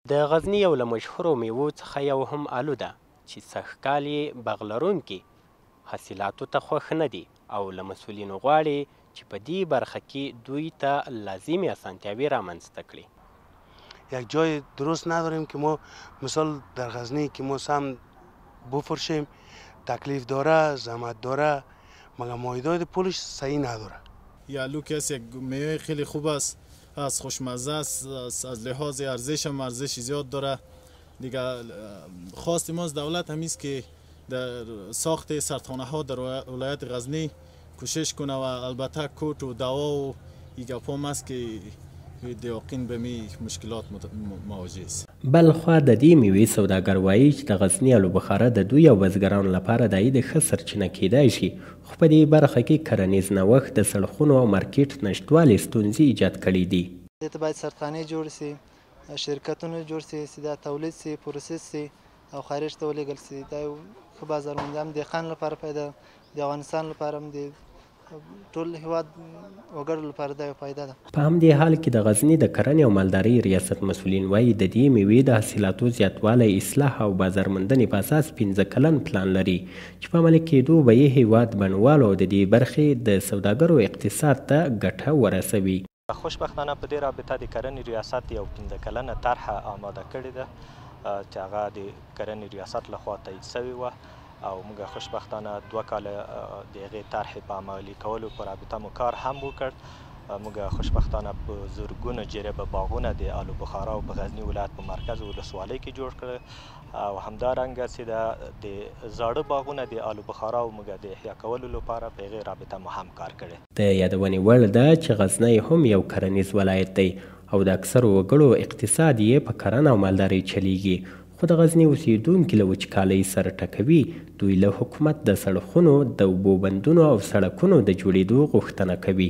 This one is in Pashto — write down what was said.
د غزني یو له مشهورو میوو څخه یو هم الو ده چې سږ کال یې باغ لرونکي حاصلاتو ته خوښ نه دي او له مسؤلینو غواړي چې په دې برخه کې دوی ته لازمې اسانتیاوې رامنځته کړي. یک جای درست نداریم که ما مثال در غزنی که ما سم بفروشیم، تکلیف داره، زحمت داره، مگر مایداد پولش صحیح نداره. یالو که است یک میوه خیلی خوب است، از خوشمزه است، از لحاظ ارزش هم ارزش زیاد داره. دیگه خواست ما از دولت همیست که در ساخت سردخانه ها در ولایت غزنی کوشش کنه و البته کوت و دوا و ای گپا هم است که دهاقین به می مشکلات مواجه است. بلخوا د دې میوې سوداګر وایي چې د غزني الوبخاره د دوی او بزګرانو لپاره د عاید ښه سرچینه کیدای شي، خو په دې برخه کې کرنیز نوښت د سړخونو او مارکیټ نشتوالي ستونزې ایجاد کړې دي. دې ته باید سردخانې جوړ سي، شرکتونه جوړ سي، چې دا تولید سي، پروسس سي او خارج ته ولېږل سي. دا یو ښه بازار موندنه هم دهقان لپاره فایده، د افغانستان لپاره هم، د ټول هیواد وګړو لپاره دا یو فایده ده. په همدې حال کې د غزني د کرنې او مالدارۍ ریاست مسؤلین وایي د دې میوې د حاصلاتو زیاتوالی، اصلاح او بازار موندنې په اساس 5 کلن پلان لري چې په عملي کېدو به یې هیواد بڼوالو او د دې برخې د سوداګرو اقتصاد ته ګټه ورسوي. خوشبختانه په دې رابطه د کرنې ریاست یو 5 کلنه طرحه آماده کړې ده چې هغه د کرنې ریاست لخوا تایید شوې وه او موږ خوشبختانه 2 کاله د هغې طرحې په عملي کولو په رابطه مو کار هم وکړ. موږ خوشبختانه په زرګونو جریبه باغونه د آلو بخارا او په غزني ولایت په مرکز ولسوالۍ کې جوړ کړل او همدارنګه چې د زاړه باغونه د آلو بخارا او موږ د احیا کولو لپاره په هغې رابطه مو هم کار کړی. د یادونې وړ ده چې غزنی هم یو کرنیز ولایت دی او د اکثرو وګړو اقتصاد یې په کرنه او مالدارۍ چلیږي، خو د غزني اوسېدونکي له وچکالۍ سره ټکوي. دوی له حکومت د سړخونو، د اوبو بندونو او سړکونو د جوړېدو غوښتنه کوي.